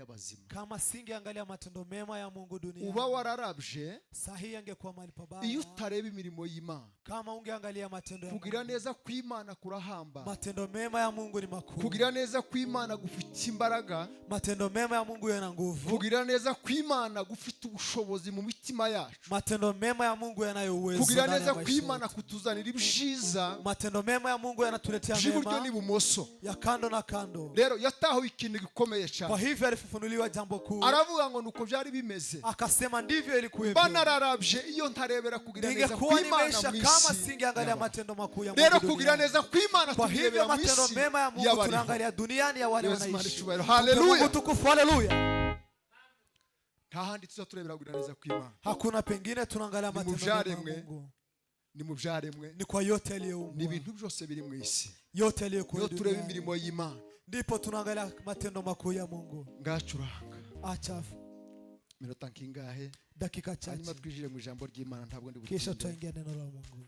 y'abazima, Kama singeangalia matendo mema ya Mungu uba duniani, wararabye sahihi angekuwa mahali pabaya. Iyo utareba imirimo y'Imana. Kama ungeangalia matendo ya Kugira Mungu. Neza kw'Imana kurahamba. Matendo mema ya Mungu ni makuu. Kugira neza kw'Imana gufite imbaraga. Matendo mema ya Mungu yana nguvu. Kugira neza kw'Imana gufite ubushobozi mu mitima yacu. Matendo mema ya Mungu yanayo uwezo Kugira ndani neza ya maisha kw'Imana yetu. Kutuzanira ibyiza Matendo mema ya Mungu yanatuletea by'iburyo mema n'ibumoso. Ya kando na kando. Rero yatahuye ikintu gikomeye Kwa cyane. hivyo alifufunuliwa jambo kuu. Aravuga ngo nuko byari bimeze. Akasema ndivyo ilikuwepo. Banararabye iyo ntarebera kugira neza Ningekuwa kw'Imana nimeisha mu kama isi singeangalia y'abantu. matendo makuu ya Rero Mungu kugira duniani. neza kw'Imana Kwa hivyo tubirebera mu matendo isi mema ya Mungu y'abariho. Tunaangalia duniani ya wale Yesu Imana wanaishi. icyubahiro. Tumpe Haleluya. Mungu tukufu, haleluya. Nta handi tuza turebera kugira neza kw'Imana. Hakuna pengine tunaangalia Ni mu matendo mema ya byaremwe. Mungu. Ni mu byaremwe. Ni kwa yote Ni yaliyoumbwa. ibintu byose biri mu isi. Yote yaliyokuwa Niyo tureba duniani. imirimo y'Imana. Ndipo tunaangalia matendo makuu ya Mungu. Ngacuranga. Acha Minota nkingahe? Dakika Hanyuma chache. twinjire mu ijambo ry'Imana ntabwo ndi Kisha butinde. tutaingia neno la Mungu.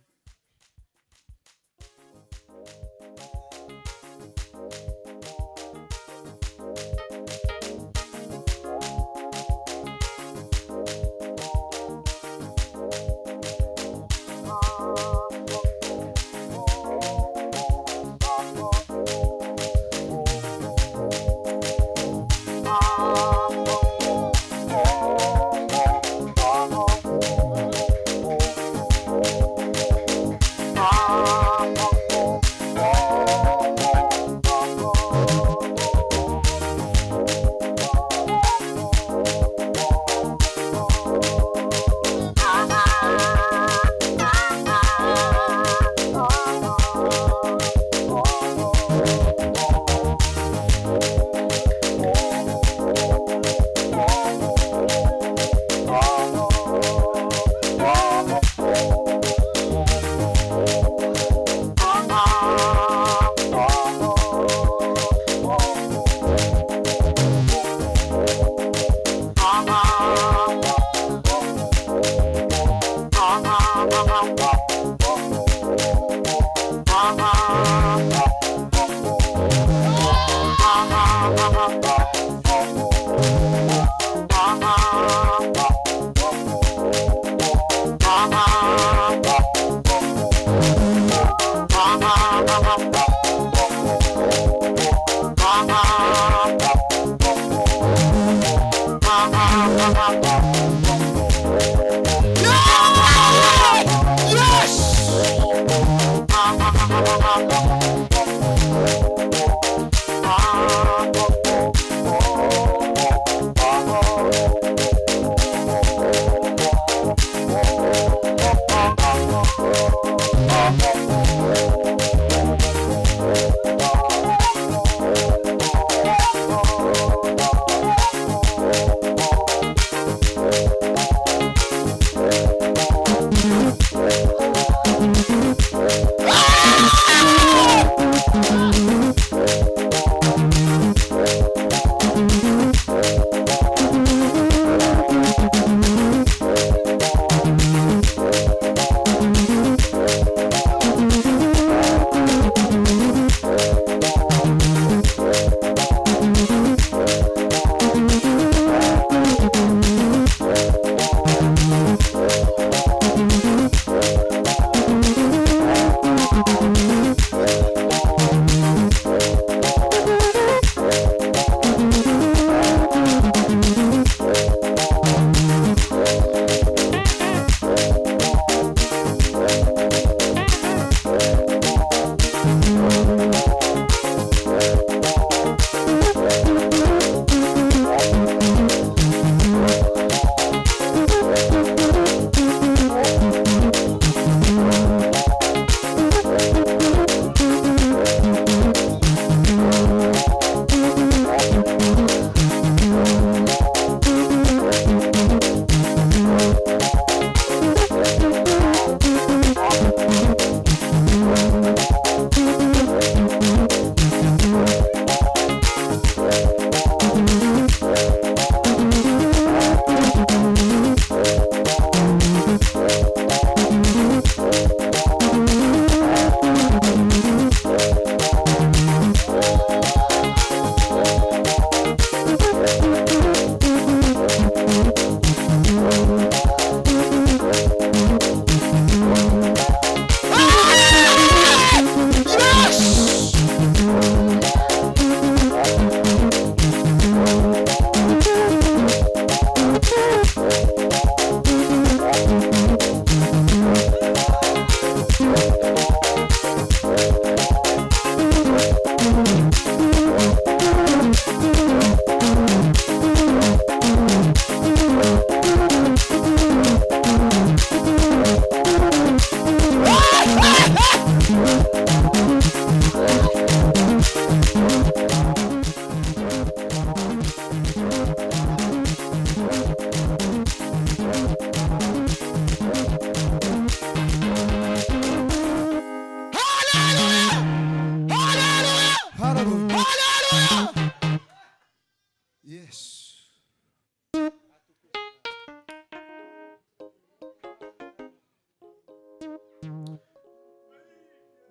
Yesu.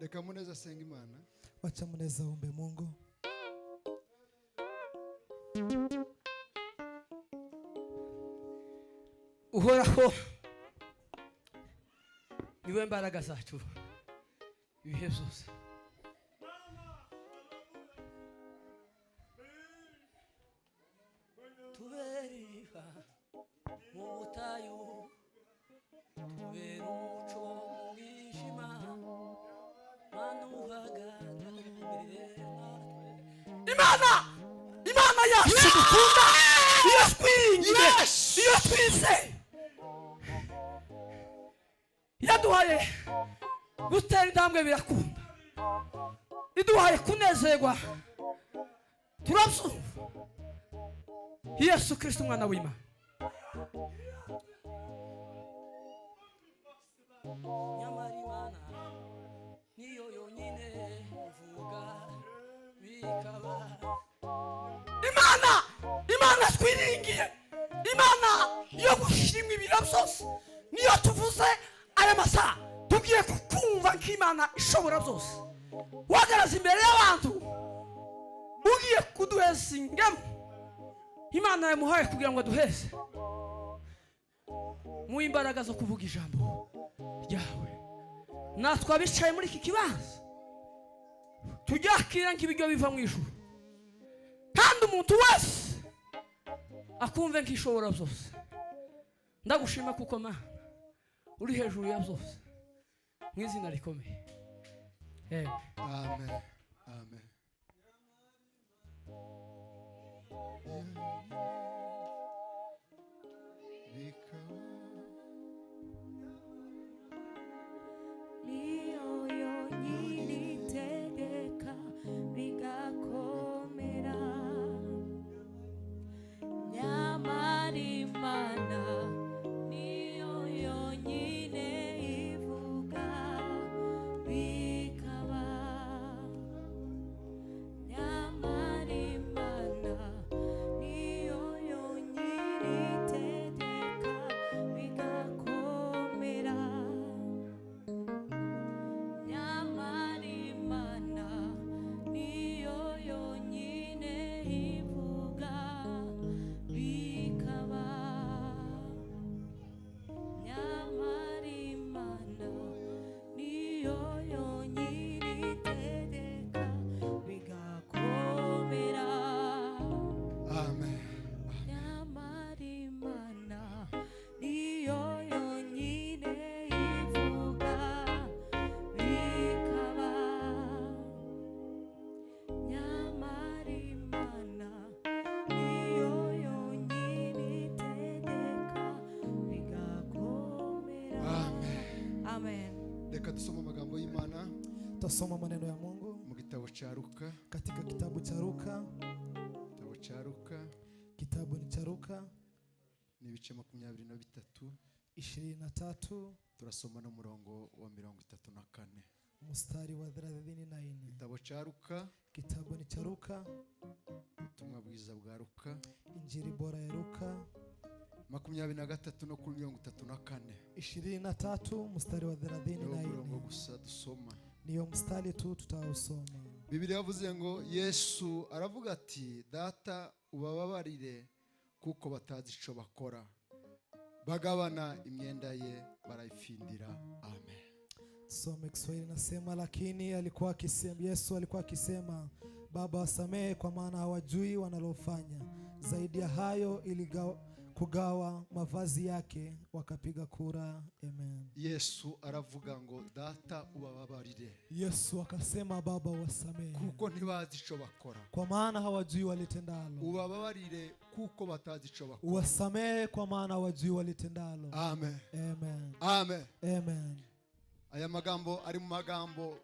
Reka Muneza asenga Imana. Wacha Muneza ombe Mungu. Uhoraho niwe mbaraga zacu ibihe byose. Tuberiba mu butayu, tubera umuco mu mwijima, Mana uhagarare natwe. Imana, Imana yacu dukunda, iyo twiringiye, iyo twizeye, yaduhaye gutera intambwe birakunda, iduhaye kunezerwa turabyumva. Yesu Kristo umwana w'Imana. Nyamara Imana niyo yonyine uvuga bikaba. Imana, Imana twiringiye, Imana yo gushimwa ibiro byose, niyo tuvuze aya masaha tugiye kukumva nk'Imana ishobora byose. Uhagaze imbere y'abantu ugiye kuduheza ingemu Imana yamuhaye kugira ngo aduheze mu imbaraga zo kuvuga ijambo ryawe. Natwe abicaye muri iki kibanza turyakira nk'ibiryo biva mu ijuru, kandi umuntu wese akumve nk'ishobora byose. Ndagushima kuko Mana uri hejuru ya byose, mu izina rikomeye. Amen. Amen. Amen. Niyo yonyine itegeka bigakomera, nyamara Imana niyo yonyine ivuga bikaba, nyamara Imana niyo yonyine itegeka bigakomera, nyamara Imana niyo yonyine ivuga bikaba, nyamara Imana niyo yonyine itegeka bigakomera. Amen. Nyamara Imana niyo yonyine ivuga bikaba, nyamara Imana niyo yonyine itegeka bigakomera. Amen. Amen. Reka dusome amagambo y'Imana Tutasoma maneno ya Mungu mu gitabo cya Luka, katika kitabu cha Luka. igitabo cya Luka Kitabu ni cha Luka ni ibice 23, 23 turasoma n'umurongo wa 34. mstari wa 34. Igitabo cya Luka, Kitabu ni cha Luka, ubutumwa bwiza bwa Luka Injili bora ya Luka 23 no kuri 34. 23 mstari wa Niwo murongo 34. gusa dusoma. Niyo mstari tu tutausoma. Bibiliya yavuze ngo Yesu aravuga ati Data ubababarire kuko batazi ico bakora. Bagabana imyenda ye barayifindira. Amen. Tusome Kiswahili nasema, lakini alikuwa akisema, Yesu alikuwa akisema, Baba wasamehe kwa maana hawajui wanalofanya. Zaidi ya hayo kugawa mavazi yake wakapiga kura. Amen. Yesu aravuga ngo Data ubababarire Yesu akasema, Baba wasamehe kuko ntibazi ico bakora. kwa maana hawajui walitendalo. Ubababarire kuko batazi ico bakora. Uwasamehe kwa maana hawajui walitendalo. Amen. Amen. Amen. Amen. Aya magambo ari mu magambo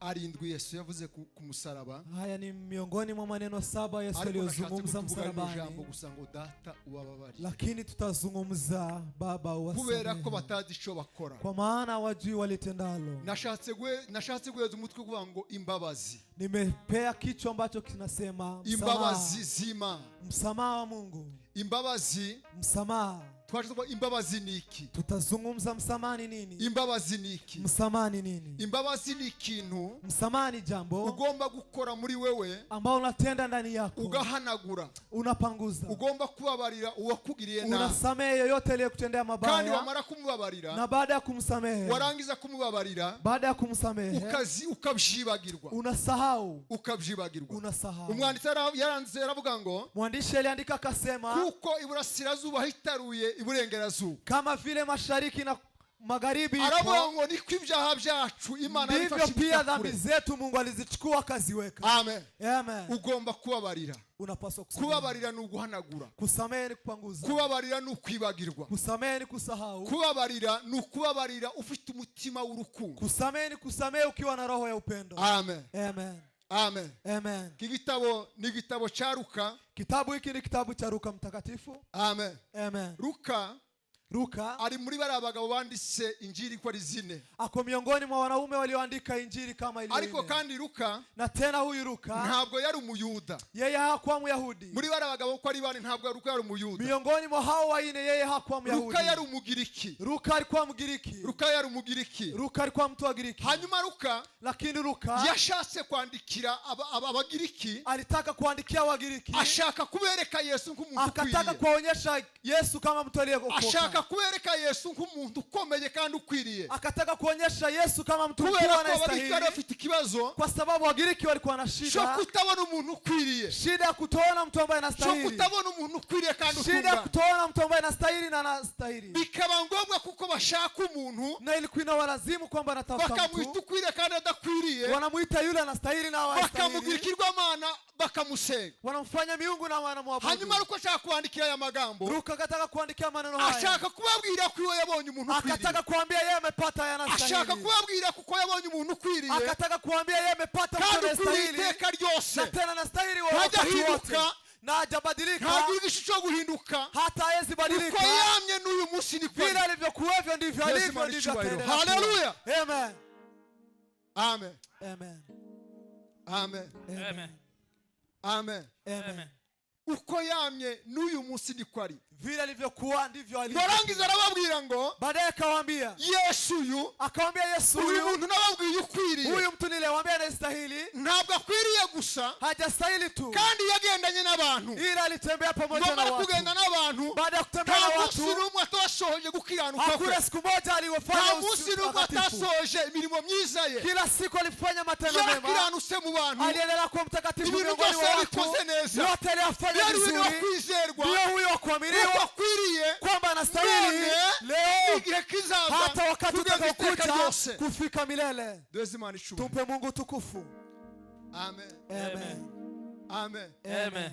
Arindwi Yesu yavuze ku musaraba. Haya ni miongoni mwa maneno 7 Yesu Ariko nashatse ko aliyozungumza tuvuga rino jambo msalabani, gusa ngo Data ubababarire lakini tutazungumza Baba kubera ko uwasamehe, batazi ico bakora. kwa maana wajui walitendalo. Nashatse guheza umutwe kuvuga ngo imbabazi. Nimepea kichwa ambacho kinasema Imbabazi msamaha, z'Imana. msamaha wa Mungu, Imbabazi msamaha. twaje tuvuga imbabazi ni iki? Tutazungumza msamaha ni nini, Imbabazi ni iki? msamaha ni nini. Imbabazi ni ikintu Msamaha ni jambo ugomba gukora muri wewe, ambao unatenda ndani yako, ugahanagura, unapanguza, ugomba kubabarira uwakugiriye nabi, unasamehe yoyote aliyekutendea kandi mabaya, wamara kumubabarira, na baada ya kumsamehe, warangiza kumubabarira, baada ya kumsamehe ukazi ukabyibagirwa, unasahau, ukabyibagirwa. unasahau. Umwanditsi yaranditse aravuga ngo Mwandishi aliandika akasema, kuko iburasirazuba hitaruye iburengerazuba, kama vile mashariki na magharibi aravuga ipo, ngo niko ibyaha byacu Imana ndivyo yabifashe pia ibita dhambi kure. zetu Mungu alizichukua akaziweka. Amen. Amen. Ugomba kubabarira. Unapaswa kusamehe. Kubabarira ni uguhanagura. Kusamehe ni kupanguza, Kubabarira ni ukwibagirwa. kusamehe ni kusahau, Kubabarira ni ukubabarira ufite umutima w'urukundo. kusamehe ni kusamehe ukiwa na roho ya upendo. Amen. Amen. Amen. Amen. Iki gitabo ni igitabo cya Luka. Kitabu hiki ni kitabu cha Luka mtakatifu. Amen. Amen. Luka Luka ari muri bariya bagabo banditse injiri ko ari zine. ako miongoni mwa wanaume walioandika injili kama ilivyo Ariko nne. kandi Luka Na tena huyu Luka ntabwo yari umuyuda. yeye hakuwa Myahudi. Muri bariya bagabo ko ari bane ntabwo Luka yari umuyuda. Miongoni mwa hao waine yeye hakuwa Myahudi. Luka yari umugiriki. Luka alikuwa Mgiriki. Luka yari umugiriki. Luka alikuwa mtu wa Giriki. Hanyuma Luka Lakini Luka yashatse kwandikira abagiriki, alitaka kuandikia Wagiriki, ashaka kubereka Yesu nk'umuntu akataka ukwiriye, kuwaonyesha Yesu kama mtu aliyeokoka, ashaka kubereka Yesu nk'umuntu ukomeye kandi ukwiriye, akataka kuonyesha Yesu kama mtu mkuu kubera ko abagiriki bari anayestahili, bafite ikibazo kwa sababu Wagiriki walikuwa na cyo shida, kutabona umuntu ukwiriye, shida ya kutoona mtu ambaye cyo anastahili, kutabona umuntu ukwiriye kandi shida ya utunganye. kutoona mtu ambaye anastahili na anastahili, Bikaba ngombwa kuko bashaka umuntu na ilikuwa inawalazimu kwamba anatafuta bakamwita mtu, ukwiriye kandi adakwiriye, wanamuita yule anastahili na bakamugira hawastahili, ikigirwamana, bakamusenga. wanamfanya miungu na wanamwabudu. Hanyuma Luka ashaka kubandikira aya magambo, Luka akataka kuandikia maneno haya, ashaka kubabwira ko iwe yabonye umuntu ukwiriye, akataka kuambia yeye amepata ashaka yanastahili, kubabwira kuko yabonye umuntu ukwiriye akataka kuambia yeye amepata mtu kandi ukwiriye anayestahili iteka ryose, na tena anastahili wa Haja wakati wote hinduka. na hajabadilika, ntagira igicu cyo guhinduka, hata hawezi uko badilika. yamye n'uyu munsi ni Vile kwari. alivyokuwevyo ndivyo Yesu alivyo, Imana ndivyo icyubahiro. ataendelea kuwa. Haleluya. Amen. Amen. Amen. Amen. Amen. Amen. Amen. Uko yamye n'uyu munsi ni kwari. Vile alivyokuwa ndivyo alivyo. Barangiza arababwira ngo Baadaye akawaambia, Yesu uyu, akawaambia Yesu uyu huyu, muntu nababwiye ukwiriye, huyu mtu niliyewaambia anayestahili ntabwo akwiriye gusa, hajastahili tu, kandi yagendanye n'abantu, ila alitembea pamoja na ngomara watu. kugenda n'abantu, Baada ya kutembea nta na munsi watu, n'umwe atasohoje gukiranuka kwe, hakuna siku moja aliyofanya nta munsi n'umwe utakatifu. atasohoje imirimo myiza ye, Kila siku alifanya matendo mema, yarakiranutse mu bantu, aliendelea kuwa mtakatifu ibintu miongoni byose mwa watu, yabikoze neza, yote aliyafanya yari ibintu vizuri, kwizerwa, ndiyo huyo wa kuaminiwa kuko akwiriye kwamba anastahili none leo igihe kizaza hata wakati kugeza iteka utakaokuja ryose. kufika milele. Duheze Imana icubahiro. Tumpe Mungu tukufu. Amen. Amen. Amen. Amen.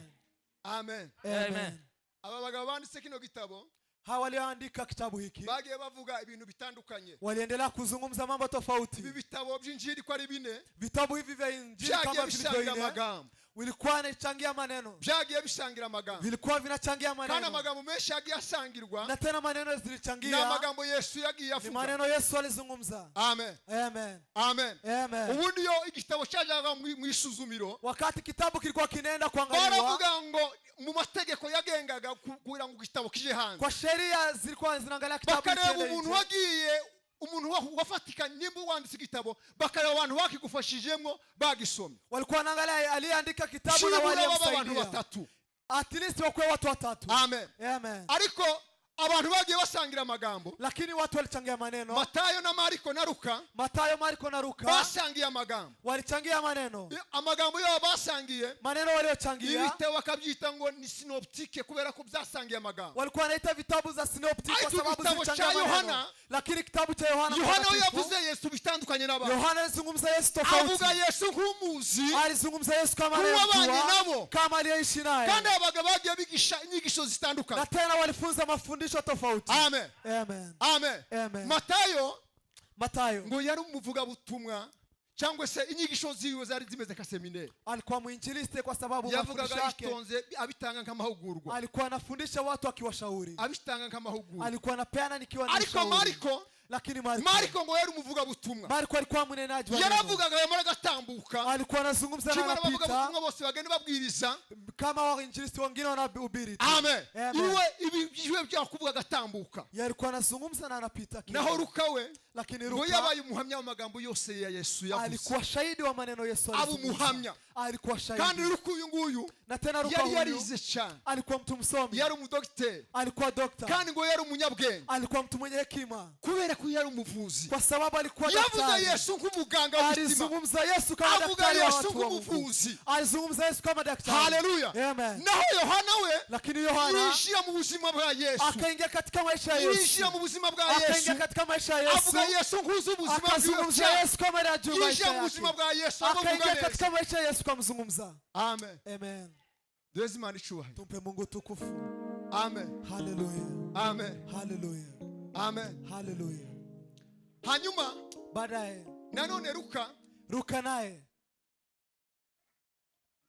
Amen. Amen. Aba bagabo banditse kino gitabo Hawa walioandika kitabu hiki bagiye bavuga ibintu bitandukanye. waliendelea kuzungumza mambo tofauti. Ibi bitabo by'injiri ko ari bine Vitabu hivi vya Injili byagiye kama bisangira vilivyo nne amagambo, vilikuwa vinachangia maneno, byagiye bisangira amagambo, vilikuwa vinachangia kandi maneno, amagambo menshi yagiye asangirwa na tena maneno ni zilichangia, amagambo Yesu yagiye ni avuga. maneno Yesu alizungumza. Amen. Amen. Amen. Amen. Ubundi iyo igitabo cyajyaga mu isuzumiro, Wakati kitabu kilikuwa kinaenda kuangaliwa baravuga ngo mu mategeko yagengaga kugira ngo igitabo kije hanze, kwa sheria zilikuwa zinaangalia kitabu bakareba kiende umuntu nje. wagiye, umuntu wafatikanye nimba wanditse igitabo, bakareba abantu bakigufashijemo bagisomye, Walikuwa wanaangalia aliyeandika kitabu na nibura baba abantu waliyemsaidia, batatu. at least wakuwe watu watatu. Amen. Amen. Ariko abantu bagiye basangira amagambo, Lakini watu walichangia maneno, Matayo na Mariko na Luka Mathayo, Marko na Luka basangiye amagambo. walichangia maneno, Amagambo yabo basangiye, maneno waliochangia ibitabo bakabyita ngo ni synoptique kubera ko byasangiye amagambo. walikuwa wanaita vitabu za synoptic kwa Ariko sababu kitabu zilichangia cha maneno. Yohana, Lakini kitabu cha Yohana Yohana we Mtakatifu, yavuze Yesu bitandukanye n'abantu, Yohana alizungumza Yesu tofauti, avuga Yesu nk'umuzi, alizungumza Yesu kama nk'uwabanye anayemjua, nabo. kama aliyeishi naye, Kandi abagabo bagiye bigisha inyigisho zitandukanye. na tena walifunza mafundisho tofauti. Amen. Amen. Amen. Amen. Matayo Mathayo ngo yari umuvugabutumwa Cyangwa se inyigisho ziwe zari zimeze nka seminari. Alikuwa mwinjilisti kwa sababu Yavugaga mafundisho yake yitonze, abitanga nk'amahugurwa. Alikuwa anafundisha watu akiwashauri. Abitanga nk'amahugurwa. Alikuwa anapeana nikiwa ni Ariko ushauri. Mariko, Lakini Marko, Mariko ngo yari umuvugabutumwa. Marko alikuwa mnenaji wa neno. Yaravugaga yamara agatambuka. Alikuwa anazungumza na Kimwe anapita n'abavugabutumwa bose bagenda babwiriza. Kama wainjilisti wengine wanahubiri tu. Amen. Amen. Iwe ibi iwe bya kuvuga agatambuka. Yeye alikuwa anazungumza na anapita kila. Naho Luka we Lakini ngo Luka yabaye umuhamya w'amagambo yose ya Yesu yavuze. alikuwa shahidi wa maneno Yesu Aba alizungumza. umuhamya. Alikuwa shahidi. Kandi Luka uyu nguyu Na tena Luka yari huyu yarize cyane. alikuwa mtu msomi. Yari umudogiteri. Alikuwa dokta. Kandi ngo yari umunyabwenge. Alikuwa mtu mwenye hekima. Kubera ko yari umuvuzi. Kwa sababu alikuwa Yavuze daktari. Yesu nk'umuganga w'umutima. Alizungumza Yesu kama Avuga daktari wa Yesu watu wa Mungu. nk'umuvuzi. Alizungumza Yesu kama daktari. Haleluya. Amen. Naho Yohana we Lakini Yohana yinjira mu buzima bwa Yesu. Akaingia katika maisha ya Yesu. Yinjira mu buzima bwa Yesu. Akaingia katika maisha ya Yesu. Avuga Yesu nk'uzi ubuzima bwiwe Akazungumzia cyane. Yesu kama anajua maisha Yinjira mu buzima yake. bwa Yesu amuvuga Akaingia neza. katika maisha ya Yesu kumzungumza. Amen. Amen. Duheze Imana icubahiro. Tumpe Mungu tukufu. Amen. Haleluya. Amen. Haleluya. Amen. Haleluya. Hanyuma Baadaye nanone Luka, Luka naye,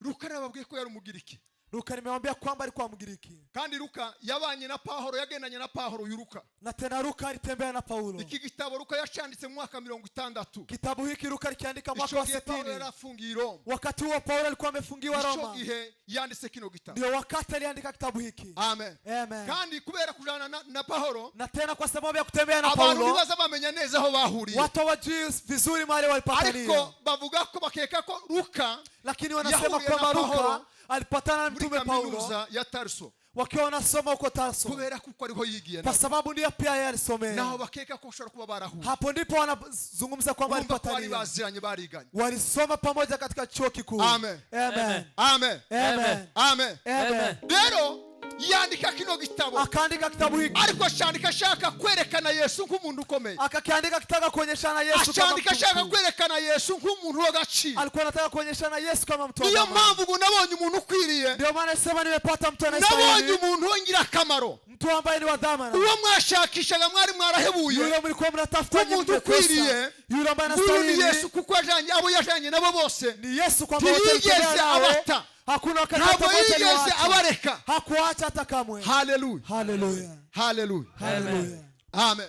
Luka nababwiye ko yari umugiriki. Luka nimewambia kwamba alikuwa Mgiriki. Kandi Luka yabanye na Pawulo, yagendanye na Pawulo uyu Luka. Na tena Luka alitembea na Paulo. Iki gitabo Luka yacanditse mu mwaka 60. Kitabu hiki Luka alikiandika mwaka Ico wa gihe Pawulo 60. yari afungiye i Roma. Wakati huo Paulo alikuwa amefungiwa Ico Roma. gihe yanditse kino gitabo. Ndio wakati aliandika kitabu hiki. Amen. Amen. Kandi kubera kujana na Pawulo, Na tena kwa sababu ya kutembea na abantu Paulo, ntibaza bamenya neza aho bahuriye. watu hawajui vizuri mahali walipatania. Ariko bavuga ko bakeka ko Luka Lakini wanasema yahuriye na kwamba Luka Paulo alipatana na muri mtume Paulo kaminuza ya Tarso. Wakiwa wanasoma huko Tarso. Kubera kuko ariho yigiye Kwa nawe. sababu ndiyo pia yeye alisomea. Naho bakeka ko bashobora kuba barahuye. Hapo ndipo wanazungumza kwamba Urumva ko bari walipatania. baziranye, bariganye. Walisoma pamoja katika chuo kikuu. Amen. Amen. Amen. Amen. Amen. Amen. Rero yandika kino gitabo. Akaandika kitabu hiki. Ariko acandika ashaka kwerekana Yesu nk'umuntu ukomeye. Akakiandika akitaka kuonyeshana Yesu kama Acandika mtu ashaka mkuu. kwerekana Yesu nk'umuntu w'agaciro. Alikuwa anataka kuonyeshana Yesu kama mtu wa Niyo dhamana. mpamvu ngo nabonye umuntu ukwiriye. Ndio maana nasema nimepata mtu Nabonye anayestahili. umuntu w'ingirakamaro. Mtu ambaye ni wa dhamana. Uwo mwashakishaga mwari mwarahebuye. Yule mlikuwa mnatafuta nyinyi Umuntu mmekosa. ukwiriye. Yule ambaye Nguyu ni anastahili Yesu kuko yajanye abo yajanye nabo bose. ni Yesu, kwamba wote Ntiyigeze walitembea naye. abata. Hakuna wakati Ntabwo hata mmoja yigeze aliwaacha. abareka. Hakuacha hata kamwe. Haleluya. Haleluya. Haleluya. Haleluya. Amen.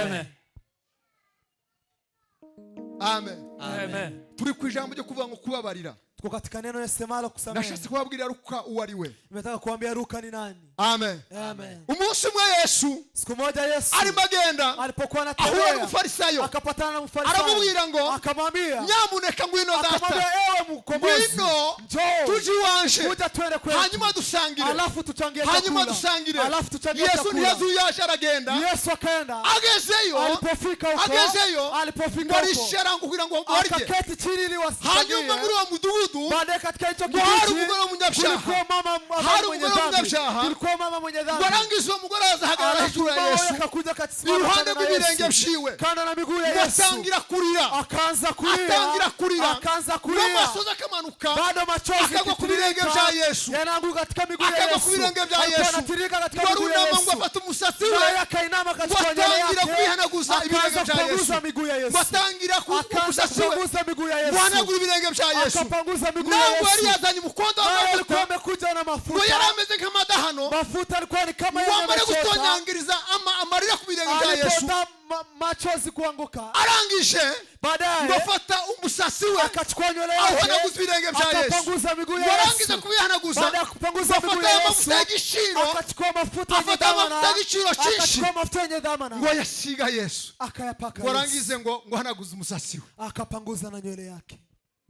Amen. Amen. Amen. Turi ku ijambo ryo kuvuga ngo kubabarira. Tuko katika neno lisemalo kusamehe. Nashatse kubabwira Luka uwo ari we. Nimetaka kuambia Luka ni nani. Amen. Amen. Umunsi umwe Yesu Siku moja Yesu arimo agenda alipokuwa ahura anatembea n'umufarisayo. akapatana na mfarisayo. Aramubwira ngo, akamwambia, nyamuneka ngwino data. Akamwambia, ewe mkombozi, Ngwino njoo tuje iwanje. kuja twende kwetu. Hanyuma dusangire. Alafu tuchangie Hanyuma chakula. dusangire. Alafu tuchangie Yesu chakula. ntiyazuyaje aragenda. Yesu akaenda. Agezeyo, Alipofika huko, agezeyo, alipofika ngo huko aricara ngo kugira ngo barye. akaketi chini ili wasichangie. Hanyuma muri uwo mudugudu Baadaye katika hicho ngo hari kijiji umugore w'umunyabyaha. kulikuwa mama ambaye Hari mwenye umugore dhambi. w'umunyabyaha. Kulikuwa mama mwenye dhambi. Ngo arangize uwo mugore araza ahagarara Alafu hejuru ya mama Yesu. huyo akakuja akasimama Iruhande kando na rw'ibirenge Yesu. vyiwe. Kando na miguu ya Ngo Yesu. atangira kurira. Akaanza kulia. Atangira kurira. Akaanza kulia. N'amasozi akamanuka. Bado machozi Akagwa ku birenge yakitiririka, vya Yesu. yanaanguka katika miguu ya Akagwa Yesu. ku birenge vya Alikuwa Yesu. anatiririka katika Ngo miguu ya arunama ngo Yesu. afate umusatsi we. Naye akainama akachukua nywele Ngo atangira yake. kwihanaguza ibirenge Akaanza vya Yesu. kupanguza miguu ya Ngo Yesu. atangira Akaanza umusatsi we. kupanguza miguu ya Ngo Yesu. ahanagura ibirenge vya Yesu. Akapanguza miguu ya Ntabwo yari Yesu. yazanye umukondo Naye w'amavuta. alikuwa amekuja na Ngo mafuta. yari ameze nk'amadahano. Mafuta alikuwa ni kama Ngo yeye amare amechota. gutonyangiriza amarira ku birenge bya Yesu. Alipota machozi kuanguka. Arangije Baadaye ngo afata umusatsi we akachukua nywele yake awuhanaguza ibirenge bya Yesu. akapanguza miguu Ngo ya arangize Yesu. kubihanaguza Baada ya kupanguza ngo miguu afate ya ayo Yesu mavuta y'igiciro, akachukua mafuta yenye afata amavuta dhamana, y'igiciro cyinshi akachukua mafuta yenye dhamana ngo ayasiga Yesu. Akayapaka Ngo Yesu. arangize ngo ahanaguze umusatsi we. Akapanguza na nywele yake.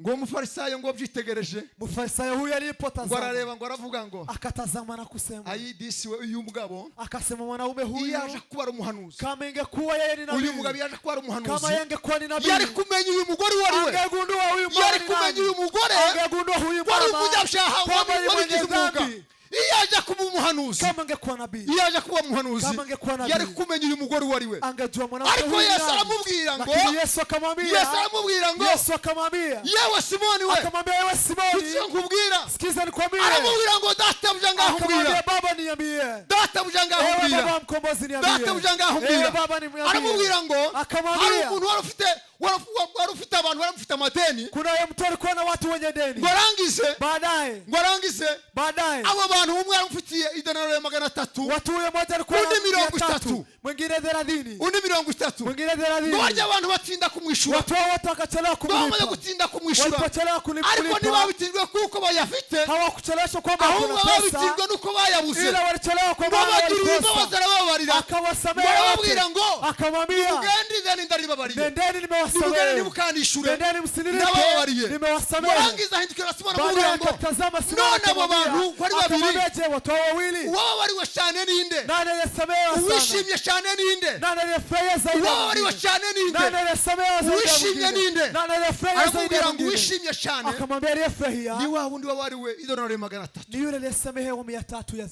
Ngo umufarisayo ngo abyitegereje, Mfarisayo huyu ngo alipotazama arareba ngo aravuga ngo akatazama na kusema, ayi disi we uyu mugabo akasema mwanaume huyu iyo aje kuba ari umuhanuzi, kama ingekuwa yeye ni uyu mugabo nabii, iyo aje kuba ari umuhanuzi, kama yeye angekuwa ni nabii, yari kumenya uyu mugore uwo ari we, angegundua huyu mama yari ni kumenya nani, uyu mugore angegundua huyu wari mama umunyabyaha kwamba ni mwenye wabigize umwuga. dhambi. Iyo aje kuba umuhanuzi, Kama angekuwa nabii, iyo aje kuba umuhanuzi, kama angekuwa nabii, yari kumenya uyu mugore uwo ari we. angejua mwanamke Ariko huyu ni Yesu nani. aramubwira ngo, Lakini Yesu akamwambia, Yesu aramubwira ngo, Yesu akamwambia, yewe Simoni we, akamwambia, ewe Simoni, icyo nkubwira. sikiza nikwambie. Aramubwira ngo databuja ngaho Akamwambia, mbwira. baba Niambie. Databuja, ngaho Ewe mbwira. Baba mkombozi, niambie. Databuja, ngaho Ewe mbwira. Baba, niambie. Aramubwira ngo hari Akamwambia umuntu wari ufite wari ufite abantu bari bafite amadeni. Kuna mtu alikuwa na watu wenye deni. Ngo arangize Baadaye ngo arangize baadaye abo bantu, umwe yaramufitiye idenariyo ya 300, watu huyo mmoja alikuwa na undi 30, 300, mwingine 30, undi 30. mwingine Ngo 30. barya abantu batinda kumwishyura. Watu hao wote wakachelewa Ngo bamaze kumlipa. gutinda kumwishyura, Walipochelewa ariko kulipa, ntibabitindwe kuko bayafite, hawakucheleweshwa kwamba ahubwo kuna pesa, babitindwe nuko bayabuze. ila walichelewa kwa Ngo maana bagirira imbabazi, walikosa. arababarira. Akawasamehe Ngo wote. arababwira ngo Akamwambia, mugende, ideni ndaribabariye, nendeni, nimugende, nimewasamehe. ntimukandishure, Nendeni, msinilipe, ndabababariye. nimewasamehe. Murangiza ahindukira Simoni, Baadaye aramubwira ngo akatazama Simoni, none abo bantu uko ari babiri, akamwambia, je, watu hao wawili, uwababariwe cyane ninde? nani aliyesamehewa sana? Uwishimye cyane ninde? Nani aliyefurahia zaidi ya Uwababariwe mwingine? cyane ninde? Nani aliyesamehewa zaidi ya Uwishimye mwingine? ninde? Nani aliyefurahia zaidi ya Aramubwira ngo mwingine? uwishimye cyane Akamwambia aliyefurahia ni wa wundi wabariwe idolari 300. ni yule aliyesamehewa 300 ya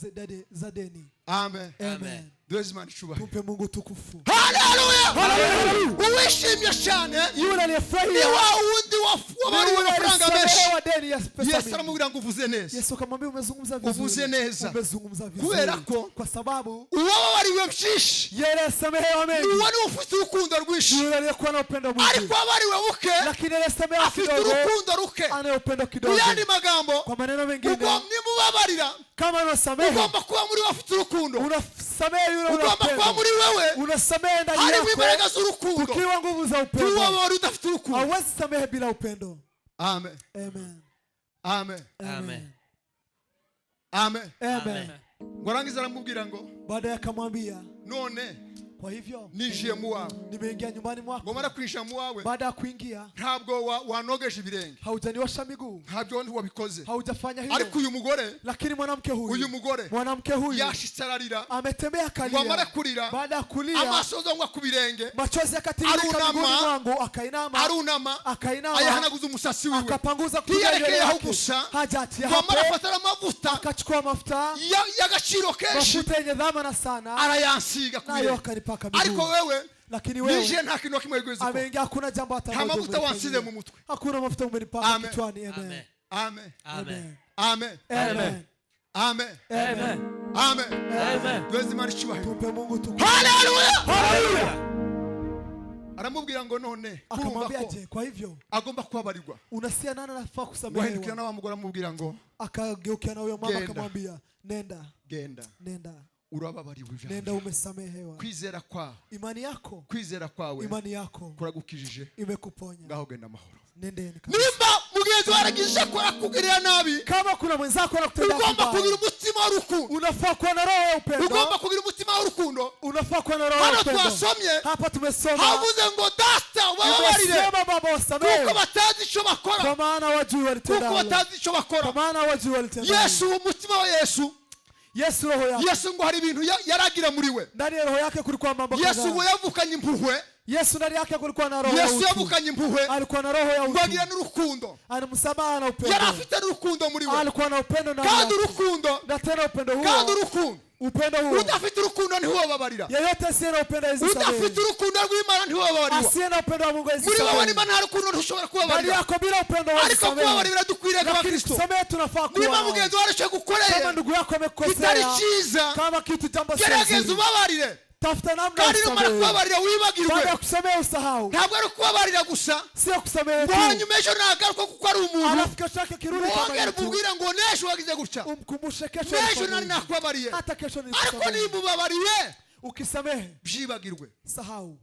za deni. Amen. Amen. Duheze Imana icubahiro. Tumpe Mungu tukufu. Haleluya! Haleluya! Uwishimye cyane Yule ni aliyefurahia wa wundi ni wabariwe yule amafaranga menshi. aliyesamehewa deni ya pesa Yesu mingi. aramubwira ngo uvuze neza. Yesu akamwambia umezungumza vizuri. Uvuze neza. Umezungumza vizuri. Kubera ko Kwa sababu uwababariwe byinshi yeye aliyesamehewa mengi ni uwo niwe ufite urukundo rwinshi, ni yule aliyekuwa na upendo mwingi. Ariko uwabariwe buke Lakini aliyesamehewa afite kidogo urukundo ruke. ana upendo Mu kidogo. yandi magambo, Kwa maneno mengine, nimubabarira, kama unasamehe, ugomba kuba muri we afite urukundo. Unasamehe yule una Ugomba kuba upendo. muri wewe Unasamehe ndani harimo yako imbaraga z'urukundo. kukiwa nguvu za upendo. Ntiwababara udafite urukundo. Hauwezi samehe bila upendo. Amen. Amen. Amen. Amen. Amen. Amen. Ngo arangize aramubwira ngo Baadaye akamwambia, none kwa hivyo ninjiye mu wawe, nimeingia nyumbani ngo mwako. mara kwinjira mu wawe, Baada ya kuingia, ntabwo wanogeje ibirenge, haujaniosha miguu, ntabyo wabikoze, haujafanya hilo. Ariko uyu mugore, Lakini mwanamke uyu huyu, mugore mwanamke huyu yashitse ararira. ametembea Ngo amare akalia. kurira, Baada ya kulia, amaso ngwa ku birenge, machozi yakatiririka Arunama. miguuni mwangu, akainama, arunama, akainama, ayahanaguza umusatsi wiwe. Akapanguza kutumia nywele Ntiyerekeyeho yake. gusa, Hajaachia ngo amare hapo, afata amavuta akachukua mafuta, y'agaciro kenshi, mafuta yenye dhamana sana, arayansiga ku nayo birenge. akanipaka Ariko miguu. wewe Lakini wewe ninjiye nta kintu na kimwe wigeze ukora. ameingia, hakuna jambo hata Nta moja mavuta wansize umenifanyia. mu mutwe. Hakuna mafuta umenipaka Amen. kichwani. Amen. Amen. Amen. Amen. Amen. Amen. Amen. Amen. Amen. Duheze Imana icyubahiro. Tumpe Mungu tukufu. Haleluya! Aramubwira ngo none kurumva Akamwambia, ko je, kwa hivyo agomba kubabarirwa, unasikia nani anafaa ngo ahindukira kusamehewa? na wa mugore aramubwira ngo Akageukia na huyo mama, Genda. akamwambia, nenda, genda, nenda, urababariwe ibyaha. nenda, umesamehewa. Kwizera kwawe, Imani yako, kwizera kwawe imani yako kuragukijije. imekuponya. Ngaho genda amahoro. Nendeni kabisa. Nimba mugenzi wawe aragize ko arakugirira nabi, Kama kuna mwenzako anakutendea ugomba kibaya, kugira umutima w'urukundo. Unafaa kuwa na roho ya upendo. Ugomba kugira umutima w'urukundo. Unafaa kuwa na roho ya Hano upendo. twasomye, Hapa tumesoma, havuze ngo data, ubababarire imesema, Baba, wasamehe kuko batazi icyo bakora, kwa maana wajui kuko walitendalo, batazi icyo bakora. Kwa maana wajui walitendalo. Yesu, umutima wa Yesu, Yesu roho yake, Yesu ngo hari ibintu yaragira muri we. Ndani ya roho yake kulikuwa mambo Yesu ngo kadhaa. yavukanye impuhwe. Yesu ndani yake kulikuwa na roho ya Yesu utu. yavukanye impuhwe, Alikuwa na roho ya ngo utu. agira n'urukundo. Ana msamaha na upendo. Yari afite n'urukundo muri we. Alikuwa na upendo ndani Kandi yake. urukundo, Na tena upendo kandi huo, urukundo, upendo huo, udafite urukundo ntiwobabarira. Yeyote asiye na upendo hawezi Udafite samehe. urukundo rw'Imana ntiwobabarirwa. Asiye na upendo wa Mungu hawezi Muri wowe samehe. niba nta rukundo, ntushobora Ndani kubabarira. yako bila upendo hawezi Ariko samehe. kubabarira biradukwiriye Lakini nk'abakristo. kusamehe tunafaa kuwa Niba nao. mugenzi wawe aricyo gukoreye Kama ndugu yako kitari amekukosea, cyiza, kama kitu jambo sio gerageza nzuri, ubabarire. Tafuta namna Kandi numara usamehe. kubabarira wibagirwe. Baada ya kusamehe usahau. Ntabwo ari ukubabarira gusa, Sio kusamehe ngo tu, hanyuma ejo nagaruka kuko ari umuntu, alafu kesho yake kirudi kama wongere mtu, umubwire ngo n'ejo wagize gutya, umkumbushe kesho n'ejo ulifanya nari hivi. nakubabariye. Hata kesho Ariko nilikusamehe. niba ubabariye, Ukisamehe, byibagirwe. sahau.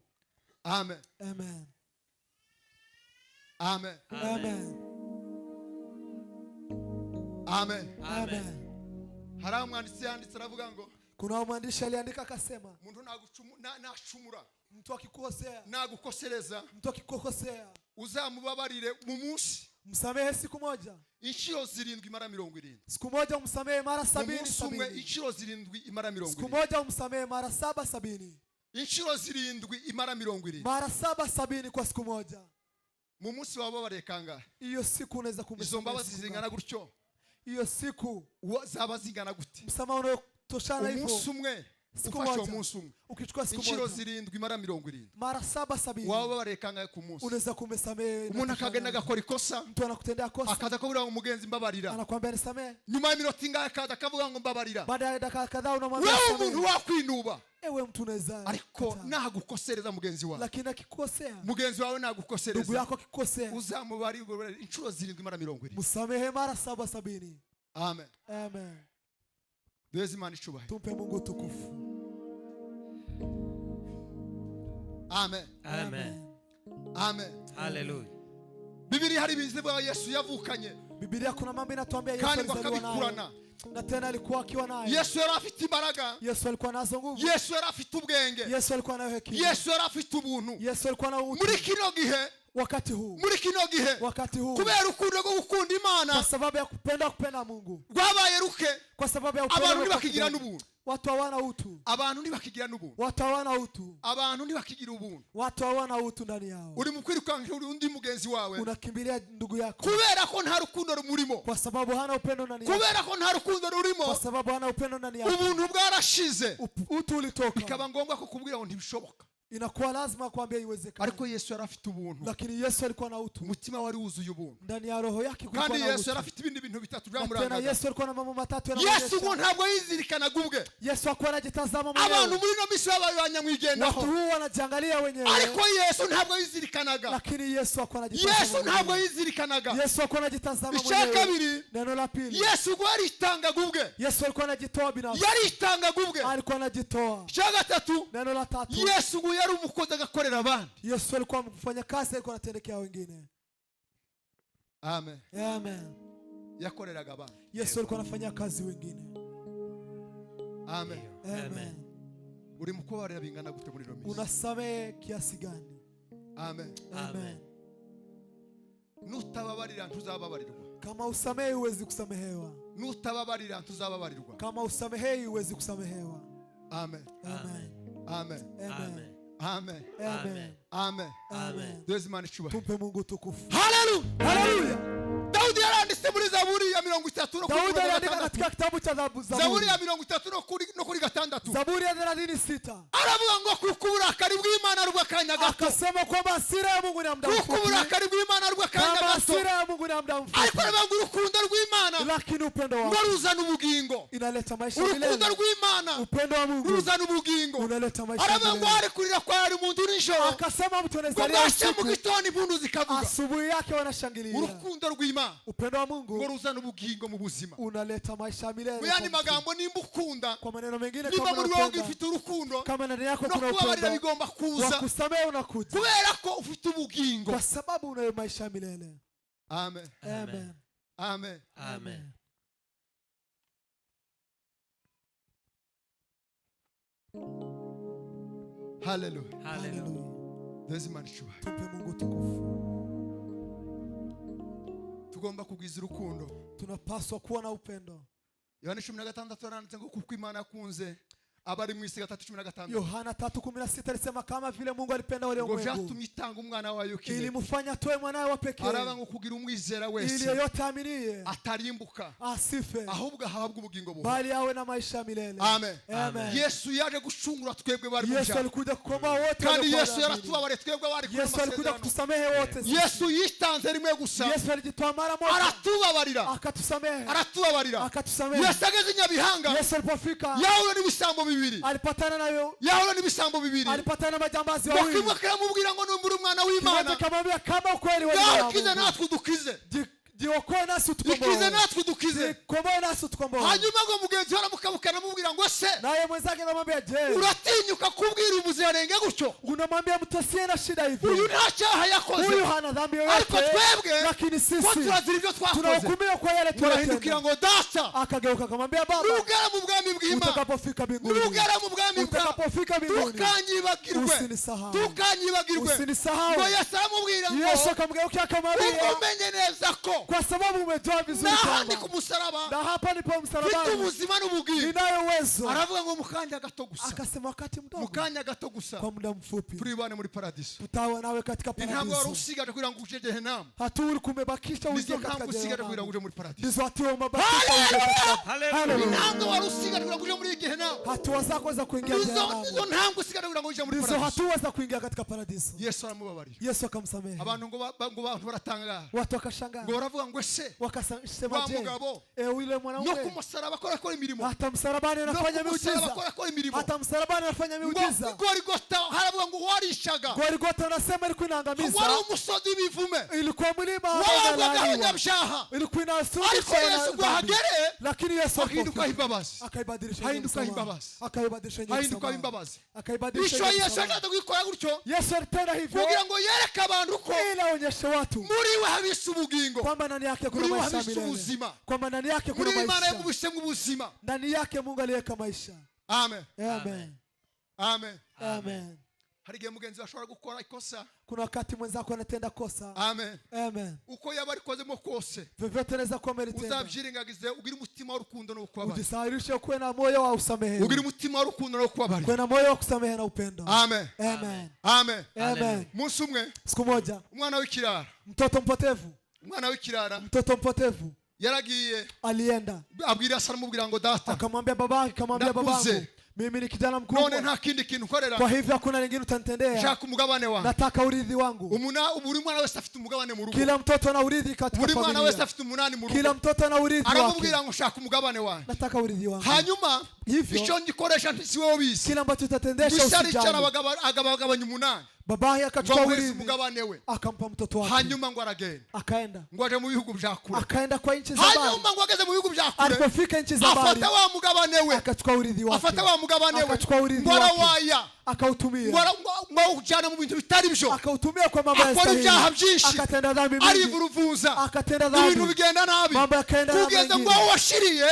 Amen. Amen. Amen. Amen. Amen. Amen. Hari aho umwanditsi yanditse aravuga ngo Kuna mwandishi aliandika akasema, umuntu nacumura, mtu akikukosea, nagukosereza, mtu akikukosea, uzamubabarire mu munsi msamehe siku moja. inshuro zirindwi mara 70. Siku moja umsamehe mara Mu 70 munsi umwe 70. inshuro zirindwi imara mirongo Siku irindwi. moja umsamehe mara 7 70. Inshuro zirindwi imara 70. Mara 7 70 kwa siku moja. Mu munsi wababariye kangahe? Hiyo siku unaweza Izo kumsamehe mbabazi siku zingana ngapi? gutyo, Hiyo siku zaba zingana gute? msamaha unayotoshana Umunsi hivyo, umwe Siku Ufashe uwo moja. munsi umwe Ukichukua siku inshuro moja 7 mara 70, mara 7 70, waba wabareye kangahe ku munsi? Unaweza kumsamehe. Umuntu akagenda agakora ikosa, Mtu anakutendea kosa, akaza akabwira ngo mugenzi mbabarira. Anakuambia nisamehe. Nyuma y'iminota ingahe akaza akavuga ngo mbabarira. Baada ya dakika kadhaa unamwambia Wewe nisamehe. umuntu wakwinuba, Ewe mtu unaweza ariko kataa. nagukosereza mugenzi wawe, Lakini akikukosea, mugenzi wawe ndugu nagukosereza, yako akikukosea, uzamubarira inshuro 7 mara 70. Msamehe mara 7 70. Amen. Amen. Duheze Imana icubahiro. Tumpe Mungu utukufu. Amen. Amen. Amen. Hallelujah. Bibiri hari ibintu bivuga Yesu yavukanye, Biblia kuna mambo inatuambia Yesu kandi ngo alizaliwa nayo akabikurana. Na tena alikuwa akiwa nayo. Yesu yari afite imbaraga. Yesu alikuwa nazo nguvu. Yesu yari afite ubwenge. Yesu alikuwa nayo hekima. Yesu yari afite ubuntu. Yesu alikuwa na utu. Muri kino gihe, Wakati huu, muri kino gihe, wakati huu, kubera urukundo rwo gukunda Imana kwa sababu ya kupenda Mungu, rwabaye ruke, kwa sababu ya upendo abantu kwa ntibakigira kidogo. n'ubuntu. Watu hawana utu. Abantu ntibakigira n'ubuntu. Watu hawana utu. Abantu ntibakigira ubuntu. Watu hawana utu ndani yao. Uri mu kwirukankira undi mugenzi wawe Unakimbilia ndugu yako kubera ko nta rukundo rumurimo, kwa sababu hana upendo ndani yako, kubera ko nta rukundo rurimo. Kwa sababu hana upendo ndani yako. Ubuntu bwarashize. Utu ulitoka. Bikaba ngombwa ko kubwira ngo ntibishoboka. Inakuwa lazima kuambia iwezekana. Ariko Yesu yari afite ubuntu. Lakini Yesu alikuwa na utu. Umutima wari wuzuye ubuntu. Ndani ya roho yake kulikuwa Kandi na Yesu utu. yari afite ibindi bintu bitatu Na tena byamurangaga. Yesu alikuwa na mambo matatu Yesu ngo yanamuonyesha. ntabwo yizirikanaga ubwe. Yesu hakuwa anajitazama Abantu mwenyewe. muri ino minsi babaye ba nyamwigendaho, Watu huu wanajiangalia wenyewe, ariko Yesu ntabwo yizirikanaga. lakini Yesu hakuwa anajitazama Yesu ntabwo mwenyewe. yizirikanaga. Yesu hakuwa anajitazama Icya mwenyewe. kabiri, Neno la pili, Yesu ngo yaritangaga ubwe. Yesu alikuwa anajitoa binafsi. Yaritangaga ubwe. Alikuwa anajitoa. Icya gatatu, Neno la tatu, Yesu ngo yari umukozi agakorera abandi. Yesu alikuwa mfanyakazi, alikuwa anatendekea wengine. Amen. Amen. Yakoreraga abandi. Yesu alikuwa anafanyia kazi wengine. Amen. Amen. Uri mu kubabarira bingana gute muri ino minsi? Unasamehe kiasi gani? Amen. Amen. Nutababarira ntuzababarirwa. Kama usamehe huwezi kusamehewa. Nutababarira ntuzababarirwa. Kama usamehei huwezi kusamehewa. Amen. Amen. Amen. Amen. Amen. Amen. Amen. Amen. Duheze Imana icubahiro. Tumpe Mungu utukufu. Haleluya. Haleluya. Dawudi yaranditse muri Zaburi ya 30 no kuri Daudi mirongo aliandika gatandatu. katika kitabu cha Zaburi Zaburi, ya 36. Zaburi ya 36, Aravuga ngo kuko uburakari bw'Imana ari ubw'akanya gato, akasema kwamba hasira ya Mungu ni ya muda kuko mfupi, uburakari bw'Imana ari ubw'akanya kama gato, hasira ya Mungu ni ya muda ariko mfupi, aravuga ngo urukundo rw'Imana lakini upendo ngo wake ruzana ubugingo. inaleta maisha Urukundo milele. rw'Imana Upendo wa Mungu ruzana ubugingo. unaleta maisha Aravuga ngo milele. hari kurira kwa hari umuntu nijoro, Akasema mtu ngo anazalia bwacye mu usiku, gitondo impundu zikavuga. asubuhi yake wanashangilia. Urukundo rw'Imana Upendo wa ngo Mungu ruzana ubugingo mu buzima. Unaleta maisha milele Mu kwa yandi mtu. magambo, nimba ukunda, Kwa maneno mengine, nimba kama muri wowe unapenda, ufite urukundo, kama ndani yako no kuna kubabarira upendo bigomba kuza wa kusamehe unakuja, kubera ko ufite ubugingo. Kwa sababu unayo maisha ya milele. Amen. Amen. Amen. Amen. Haleluya. Hallelujah. Haleluya. Duheze Imana icubahiro. Tumpe Mungu utukufu. Tugomba kugwiza urukundo. Tunapaswa kuwa na upendo. Yohana 16 yaranditse ngo kuko Imana yakunze abari mu isi, 3:16, Yohana 3:16 alisema kama vile Mungu alipenda ngo ulimwengu, vyatumye itanga umwana wayo kimwe, ilimfanya atoe mwanawe wa pekee, araba ngo kugira umwizera ili wese yeyote aaminie atarimbuka, asife, ahubwo ahabwe ubugingo buhoraho. Bali awe na maisha ya milele. Amen. Amen. Yesu yaje gucungura twebwe bari mu Yesu byaha, alikuja kukomboa wote kandi waliokuwa Yesu dhambini. yaratubabariye twebwe abari kuri Yesu alikuja amasezerano. kutusamehe wote sisi. Yesu yitanze rimwe gusa, Yesu alijitoa mara moja, aratubabarira, akatusamehe, aratubabarira. Akatusamehe. Yesu ageze i Nyabihanga, Yesu alipofika yahura n'ibisambo bibiri, alipatana nayo, yahura n'ibisambo bibiri, alipatana na majambazi ngo wawili. kimwe kiramubwira ngo numbura umwana Kimoja w'Imana, kamwambia kama ukweli wewe ni ngaho mwana wa ukize Mungu, natwe udukize, jiokoe nasi ikize utukomboe, natwe udukize. jikomboe nasi utukomboe. Hanyuma ngo mugenzi we aramukabukana aramubwira ngo se Naye mwenzake anamwambia, je, uratinyuka kubwira umuziranenge gutyo? Unamwambia mtu asiye na shida hivi? Uyu nta cyaha yakoze, Huyu hana dhambi ariko yoyote, twebwe lakini ko sisi turazira ibyo twakoze. tunahukumiwa kwa yale Murahindukira tuliyotenda. ngo data, Akageuka akamwambia, baba, nugera mu bwami bw'Imana, utakapofika mbinguni, nugera mu bwami bwawe, utakapofika mbinguni, tukanyibagirwe, usinisahau, tukanyibagirwe. Usinisahau. Ngo Yesu aramubwira ngo Yesu akamgeukia akamwambia, ubwo umenye neza ko kwa sababu umejua vizuri n'ahandi ku kwamba musaraba na hapa nipo mfite msalabani ubuzima n'ubugingo, ninayo uwezo. Aravuga ngo mu kanya gato gusa, Akasema wakati mu mdogo, kanya gato gusa, kwa muda mfupi, turibane muri paradiso. tutawa nawe katika Intambwe wari paradiso. usigaje kugira ngo uje Gehenamu, Hatua ulikuwa umebakisha nizo uingie katika ntambwe usigaje kugira ngo jehanamu, uje muri paradiso. ndizo hatua umebakisha uingie katika Hallelujah. Hallelujah. Intambwe wari usigaje kugira ngo uje muri Gehenamu, Hatua zako za kuingia Nizo jehanamu nizo ntambwe usigara kugira ngo uje muri ndizo paradiso. hatua za kuingia katika paradiso. Yesu aramubabarira. Yesu akamsamehe. Abantu ngo ngo abantu baratangara, Watu wakashangaa, ngo baravuga ngo ese wakasema wa je, mugabo yule no ku mwanaume musaraba akora akora imirimo, hata msalabani no anafanya ku musaraba miujiza, akora akora imirimo, hata msalabani anafanya ngo miujiza. Gorigota haravuga ngo warishaga, Golgotha anasema ilikuwa inaangamiza, wari umusozi w'ibivume, ilikuwa mlima ambao wababwaga unalaaniwa, abanyabyaha, ilikuwa inasumbisha ariko Yesu ngo dhambi. ahagere Lakini Yesu ahindukaho alipofika imbabazi, akaibadilisha yenye hahindukaho msamaha, imbabazi, akaibadilisha yenye hahindukaho msamaha, imbabazi. akaibadilisha Icyo yenye Yesu msamaha. yashatse gukora gutyo Yesu alitenda hivyo kugira ngo yereke abantu ko ili aonyeshe watu muri we habise ubugingo, kwamba ndani yake kuna muri we maisha ya habise milele, ubuzima, kwamba ndani yake kuna muri we Imana maisha, yamubisemo ubuzima. Ndani yake Mungu aliweka maisha. Amen. Amen. Amen. Amen. Hari igihe mugenzi ashobora gukora ikosa. Kuna wakati mwenzako anatenda kosa. Amen. Amen. Uko yaba arikozemo kose, Vyovyote anaweza kuwa amelitenda, uzabyirengagize, ugire umutima w'urukundo no kubabarira, ujisahirishe, ukuwe na moyo wa usamehe, ugire umutima w'urukundo no kubabarira. kuwe na moyo wa kusamehe na upendo. Amen. Amen. Amen. Amen. Umunsi umwe, Siku moja, umwana w'ikirara, mtoto mpotevu, umwana w'ikirara mtoto mpotevu yaragiye alienda abwira se, aramubwira ngo data, akamwambia babake, akamwambia Ndakuze. babangu, mimi ni kijana none mkubwa, nta kindi kintu nkorera, kwa hivyo hakuna lingine utanitendea, nshaka umugabane wanjye. Nataka urithi wangu. Buri mwana wese afite umugabane mu rugo. Kila mtoto ana urithi katika Buri mwana wese familia, afite umunani mu kila rugo. mtoto ana urithi wake. Aramubwira ngo nshaka umugabane wanjye. Nataka urithi wangu. Hanyuma Hivyo icyo ngikoresha si wowe ubizi. kila ambacho utatendesha Gusa aricara, usijali. agabagabanya umunani, Babaye ngo akachukua amuhereze urithi, umugabane we. akampa mtoto wake. Hanyuma ngo aragenda, Akaenda, ngo aje mu bihugu bya kure. Akaenda kwa nchi za mbali. Hanyuma ngo ageze mu bihugu bya kure, Alipofika nchi za mbali, afata wa mugabane we, akachukua urithi wake, afata wa mugabane we, akachukua urithi ngo wake, arawaya, ngo akautumia, ngo awujyana mu bintu bitari byo, akautumia kwa mambo akora ibyaha yastahili, byinshi, akatenda dhambi mingi, arivuruvuza, akatenda ibintu dhambi, bigenda nabi, mambo yakaenda namna kugeza ngo ingine. aho washiriye,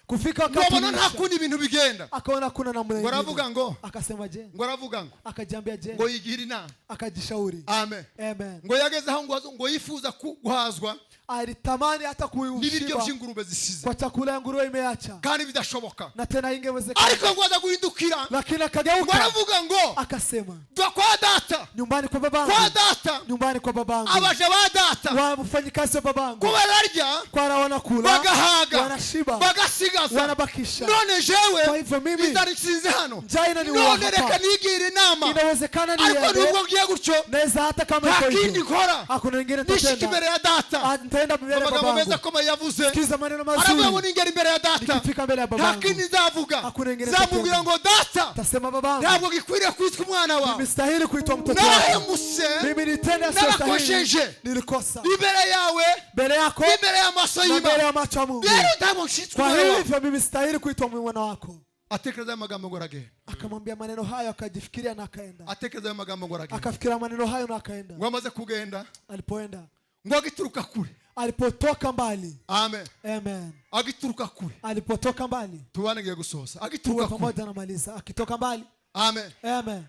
Kufika ngo wakati abona nta uliisha, kundi ibintu bigenda, akaona kuna namna ngo aravuga ingine, ngo, akasema je, ngo aravuga ngo akajiambia je, ngo yigira inama. Akajishauri. Amen. Amen. Ngo yageze aho ngo yifuza guhazwa Alitamani hata n'ibiryo kuushiba by'ingurube zisize, kwa chakula ya nguruwe imeacha, kandi bidashoboka, na tena ingewezekana, ariko ngo aza guhindukira, lakini ngo akageuka, aravuga ngo akasema kwa data, nyumbani kwa kwa babangu, data, nyumbani kwa babangu, abaja ba data wafanyikazi wa babangu ko bararya kwara wanakula, bagahaga, wanashiba, bagasigaza, wanabakisha. None jewe Kwa hivyo mimi inzara itsinze hano, njaa inaniua none reka hapa, nigire inama, inawezekana ariko niende, nubwo ngiye gutyo, naweza hata kama nta iko kindi hivyo, nkora, hakuna lingine nishika nitatenda. imbere ya data. Ah, nitaenda mbele ya Amagambo meza babangu. akomeye yavuze, Sikiza maneno aravuga ngo mazuri, ningera imbere ya data, nikifika mbele ya nta babangu, kindi nzavuga, hakuna lingine nzamubwira nitatenda. ngo data, Tasema babangu, ntabwo gikwiriye kwitwa umwana wawe, mimi stahili kuitwa mtoto wako, narahemutse, mimi nitenda sio stahili, narakosheje nilikosa imbere yawe mbele yako n'imbere y'amaso na mbele y'Imana, ya macho ya Mungu. rero ntabwo nshyitswe Kwa umwana wawe. hivyo mimi stahili kuitwa mwana wako. Atekereza ayo magambo ngo aragenda. Akamwambia maneno hayo, akajifikiria na akaenda. Atekereza ayo magambo ngo aragenda. Akafikiria maneno hayo na akaenda. Ngo amaze kugenda, Alipoenda, ngo agituruka kure. Alipotoka mbali. Amen. Amen. Agituruka kure. Alipotoka mbali, Tubane, ngiye gusoza. tuwe Agituruka kure. pamoja, namaliza. Akitoka mbali. Amen. Amen.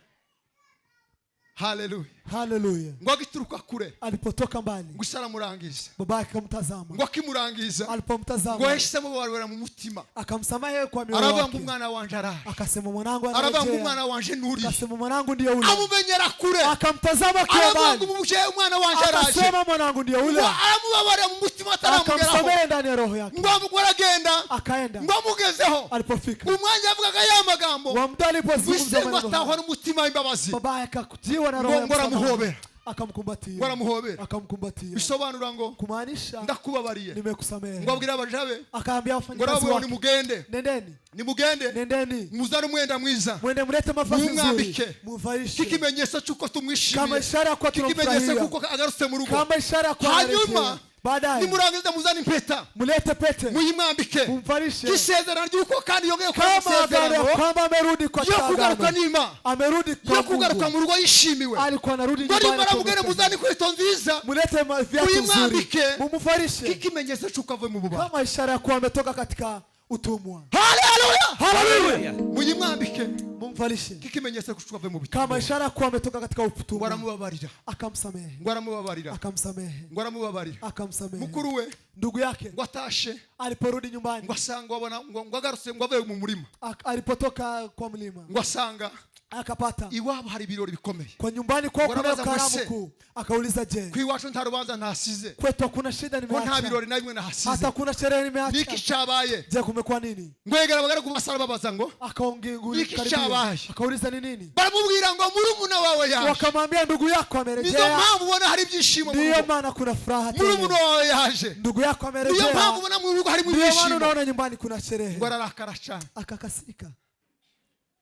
Haleluya. Haleluya. Ngo agituruka kure, Alipotoka mbali, ngo ise aramurangiza. Babake akamtazama. Ngo akimurangiza, ngo Alipomtazama, yahisemo babarira mu mutima, akamsamehe kwa mioyo aravuga ngo wake. umwana wanje araje, Akasema mwanangu aravuga ngo anarejea. umwana wanje nuriye. Akasema mwanangu ndiye ule. Amumenyera kure. Akamtazama akiwa Aravuga ngo mbali, umubyeyi, umwana wanje araje. akasema mwanangu ndiye ule. Ngo aramubabarira mu mutima ataramugeraho. Akamsamehe ndani ya roho yake. Ngo aragenda, Akaenda. ngo amugezeho, Alipofika umwanya yavugaga ya magambo, wa muda alipozungumza wise ngo maneno atahwa hayo, n'umutima w'imbabazi, babaye akajiwa na roho ya ngo msamaha. aramuhobera, Akamkumbatia, ngo aramuhobera, akamkumbatia, bisobanura ngo kumaanisha ndakubabariye. Nimekusamehe. Ngo abwire abaja be, Akaambia ngo wafanyakazi arababwira ngo wake, nimugende, nendeni, nimugende, nendeni, muzane umwenda mwiza, mwende mlete mavazi nzuri, mumwambike, mumvalishe k'ikimenyetso cy'uko kama tumwishimiye, ishara ya kuwa k'ikimenyetso tunamfurahia, kuko agarutse mu rugo. kama ishara ya kuwa Hanyuma anarejea. Baadaye nimurangiza muzane impeta, mlete pete, muyimwambike, mumvalishe k'isezerano ry'uko kandi yongeye gukora kama agano ya amasezerano kwamba amerudi kwa yo kugaruka agano, n'Imana, amerudi kwa yo kugaruka Mungu, mu rugo yishimiwe. Alikuwa anarudi Ngo nyumbani nimara kwa mugende Mungu. muzane inkweto nziza, Mulete viatu nzuri, muyimwambike, mumvalishe k'ikimenyetso cy'uko avuye mu bubata. Kama ishara ya kuwa ametoka katika utumwa. Haleluya. Haleluya. Muyimwambike Mumvalishe k'ikimenyetso cy'uko avuye mu kama bubata. ishara ya kuwa ametoka katika Ngo utumwa. aramubabarira. Akamsamehe, Ngo aramubabarira. akamsamehe, Ngo aramubabarira. Akamsamehe. Mukuru we Ndugu yake ngo atashe, aliporudi nyumbani, ngo asanga wabona ngo agarutse, ngo avuye mu murima, alipotoka kwa mlima, ngo asanga Akapata Iwabo hari ibirori bikomeye. Kwa nyumbani kwao kunayo Wanabaza karamu ngo se, kuu. Akauliza, je, ku iwacu nta rubanza ntasize, kwetu hakuna shida ko nta nimeacha, birori na bimwe nahasize, hata kuna sherehe nimeacha? Niki cyabaye? Je, kumekuwa nini? Ngwegera abagaragu basara babaza ngo Niki Akaongea, cyabaye? akauliza ni nini. Baramubwira ngo murumuna wawe yaje. Wakamwambia ndugu yako Nizo amerejea. mpamvu ubona hari ibyishimo mu Ndiyo rugo. maana kuna furaha tele. Murumuna wawe yaje. Ndugu yako Niyo amerejea. mpamvu ubona mu rugo harimo Ndiyo maana ibyishimo. unaona nyumbani kuna sherehe. Ngo ararakara cyane. Akakasirika.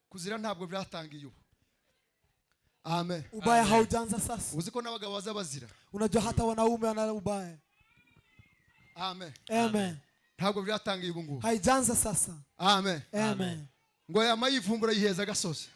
Kuzira ntabwo byatangiye ubu. Amen. Ubaya haujaanza sasa. Uzi ko n'abagabo baza bazira. Unajua hata wanaume wana ubaya. Amen. Amen. Ntabwo byatangiye ubu ngubu. Haijaanza sasa. Amen. Amen. Ngo yama yivumbura yiheza agasozi.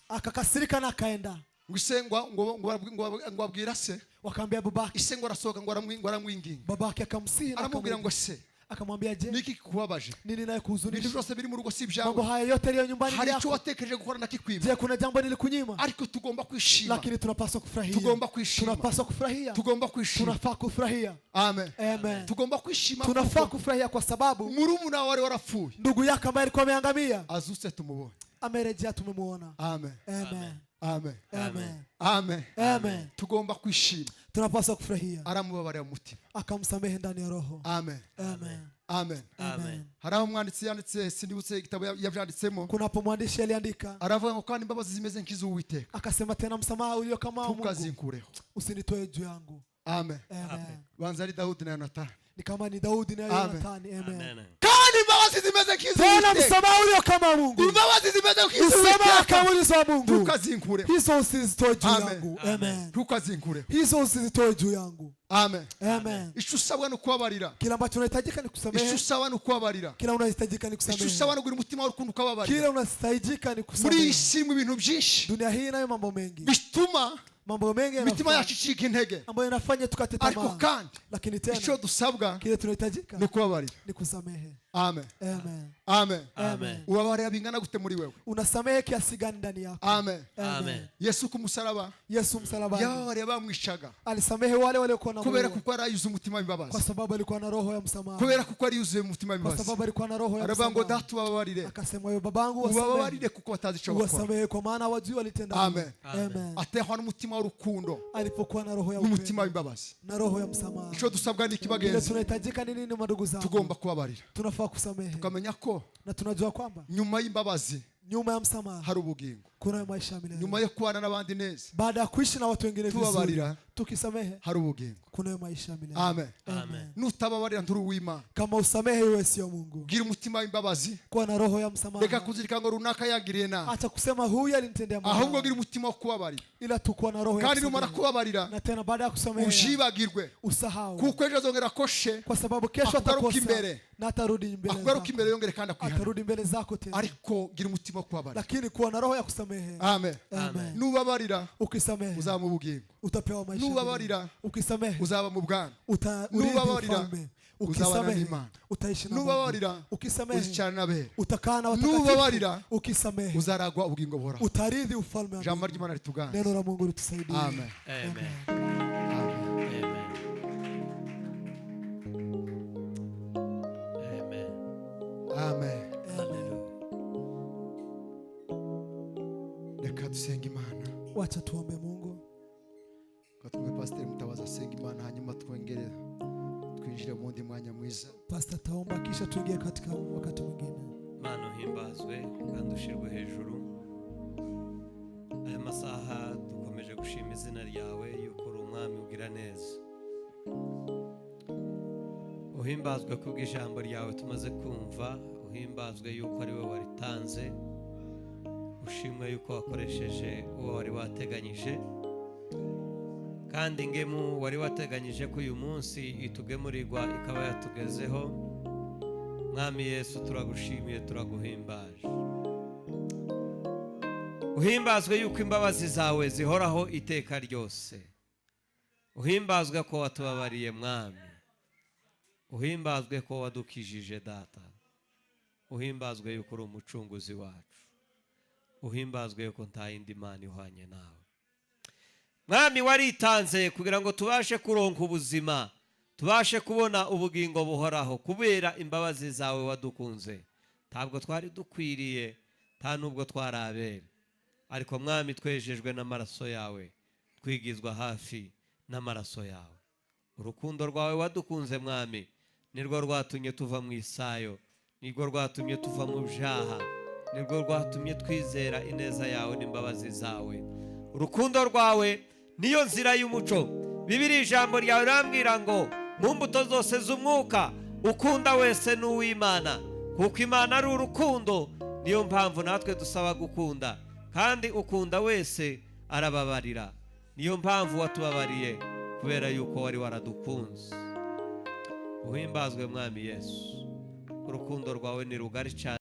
Akakasirika na akaenda. Ngo ise ngo ngo ngo ngo ngo abwira se. Wakaambia babake. Ise ngo arasohoka ngo ngo aramwinginga. Babake akamsihi na Aramubwira ngo akamwinginga. se, Akamwambia, je, niki kikubabaje? nini Ibintu inayekuhuzunisha? byose biri mu rugo si Mambo ibyawe. haya yote yaliyo nyumbani ni Hari icyo yako. watekereje gukora nakikwima. Je, kuna jambo nilikunyima? Ariko tugomba kwishima. Lakini tunapaswa kufurahia. Tugomba kwishima. Tunapaswa kufurahia. Tugomba kwishima. Tunafaa kufurahia. Amen. Amen. Tugomba kwishima Tunafaa kuko kufurahia kwa sababu murumuna wawe wari warapfuye ndugu yako ambaye alikuwa ameangamia azutse tumubonye. amerejea, tumemuona. Amen. Amen. Amen. Amen. Amen. Amen. Tugomba kwishima. Tunapaswa kufurahia. Aramubabarira mu mutima. Akamsamehe ndani ya roho. Amen. Amen. Amen. Amen. Hari aho umwanditsi yanditse, sinibutse igitabo yabyanditsemo, Kunapo mwandishi aliandika, aravuga ngo kandi imbabazi zimeze nk'iz'Uwiteka akasema tena msamaha ulio kama wa Mungu ntukazinkureho. usinitoe juu yangu. Amen. Amen. Banza ari Dawudi na Yonatani. Ni kama ni Daudi na Amen. Yonathani. Amen. Amen. Kandi imbabazi zimeze Tena nk'iz'Uwiteka, msamaha ulio kama wa Mungu, imbabazi zimeze msamaha nk'iz'Uwiteka kama ulizo wa Mungu, ntukazinkureho. hizo usizitoe juu Amen. yangu. Amen. Ntukazinkureho. Hizo usizitoe juu yangu. Amen. Amen. Icyo usabwa ni ukubabarira. Kila ambacho unahitajika ni Icyo kusamehe. usaba ni ukubabarira. Kila unahitajika ni Icyo kusamehe. usaba ni ukugira umutima w'urukundo ukababarira. Kila unahitajika ni Muri iyi kusamehe. si irimo ibintu byinshi Dunia hii inayo mambo mengi, bituma mambo mengi imitima yanafanya- yacu icika intege, ambayo inafanya tukate ariko tamaa, kandi lakini icyo tena dusabwa kile tunahitajika ni ukubabarira. ni kusamehe. Amen. Amen. Amen. Amen. Ubabarira bingana gute muri wewe? Unasamehe kiasi gani ndani yako? Amen. Amen. Yesu ku musaraba Yesu msalabani yababariye bamwicaga alisamehe wale waliokuwa na kubera muua, kuko yari yuzuye umutima kwa w'imbabazi, sababu alikuwa na roho ya msamaha, kubera kuko yari yuzuye umutima kwa w'imbabazi. sababu alikuwa na roho ya Aravuga ngo msamaha. data ubabarire, Akasema, wewe babangu, wasamehe, ubabarire kuko batazi icyo bakora. uwasamehe kwa maana hawajui walitenda. Amen. Amen. Atehwa n'umutima w'urukundo Alipokuwa na roho ya n'umutima upendo w'imbabazi. na roho ya msamaha. Icyo dusabwa ni iki Kile bagenzi? tunahitajika ni nini, madugu zangu? Tugomba kubabarira, Tunafaa kusamehe, tukamenya ko na tunajua kwamba nyuma y'imbabazi nyuma ya msamaha hari ubugingo, kuna maisha ya milele. nyuma yo kubana n'abandi neza Baada ya kuishi na watu wengine vizuri, tubabarira tukisamehe, hari ubugingo. kuna maisha ya milele. Amen. Amen. Nutababarira nturi uw'Imana. Kama usamehe, wewe sio Mungu. Gira umutima w'imbabazi. Kuwa na roho ya Reka msamaha. kuzirika ngo runaka yangiriye nabi, Acha kusema huyu alinitendea ahubwo mabaya, gira umutima wo kubabarira. ila tukuwa na roho ya Kandi numara kusamehe. kubabarira Na tena baada ya kusamehe ubyibagirwe, usahau, kuko ejo azongera akoshe, kwa sababu kesho akugaruka atakosa imbere. na atarudi mbele Akugaruka zako, imbere yongere kandi akwihana. atarudi mbele zako tena. Ariko gira umutima wo kubabarira. Lakini kuwa na roho ya kusamehe. Amen. Amen. Nubabarira Ukisamehe uzaba mu bugingo, utapewa maisha ya milele. nubabarira Ukisamehe uzaba mu bwami, utaurithi nubabarira ufalme. uzabana Ukisamehe n'Imana, utaishi na Mungu. nubabarira Ukisamehe uzicarana n'abera, utakaa na watakatifu. nubabarira Ukisamehe uzaragwa ubugingo buhoraho. utarithi ufalme wa Ijambo Mungu. ry'Imana rituganze. Neno la Mungu litusaidie. Amen. Amen. Amen. Amen. Amen. Amen. Hallelujah. Reka dusenge Imana. Wacha tuombe Mungu. Reka twumve Pasiteri Mutabazi asenga Imana, hanyuma twongere twinjire mu wundi mwanya mwiza. Pastor taomba kisha tuingie katika wakati mwingine. Mana uhimbazwe kandi ushyirwe hejuru. Aya masaha dukomeje gushima izina ryawe yuko uri umwami ugira neza. Uhimbazwe kubw'ijambo ryawe tumaze kumva, uhimbazwe yuko ari wowe waritanze, ushimwe yuko wakoresheje uwo wari wateganyije, kandi ingemu wari wateganyije ko uyu munsi itugemurirwa ikaba yatugezeho. Mwami Yesu turagushimiye, turaguhimbaje. Uhimbazwe yuko imbabazi zawe zihoraho iteka ryose. Uhimbazwe ko watubabariye Mwami. Uhimbazwe ko wadukijije Data. Uhimbazwe yuko uri umucunguzi wacu. Uhimbazwe yuko nta yindi Mana ihwanye nawe. Mwami waritanze kugira ngo tubashe kuronka ubuzima, tubashe kubona ubugingo buhoraho kubera imbabazi zawe wadukunze. Ntabwo twari dukwiriye, nta nubwo twari abere, Ariko Mwami, twejejwe n'amaraso yawe, twigizwa hafi n'amaraso yawe. Urukundo rwawe wadukunze, Mwami, nirwo rwatumye tuva mu isayo, nirwo rwatumye tuva mu byaha, nirwo rwatumye twizera ineza yawe n'imbabazi zawe. Urukundo rwawe niyo nzira y'umuco. Bibiri, ijambo ryawe rirambwira ngo mu mbuto zose z'umwuka, ukunda wese ni uw'Imana, kuko Imana ari urukundo. Niyo mpamvu natwe dusaba gukunda, kandi ukunda wese arababarira. Niyo mpamvu watubabariye, kubera yuko wari waradukunze. Uhimbazwe, Mwami Yesu. Urukundo rwawe ni rugari cyane.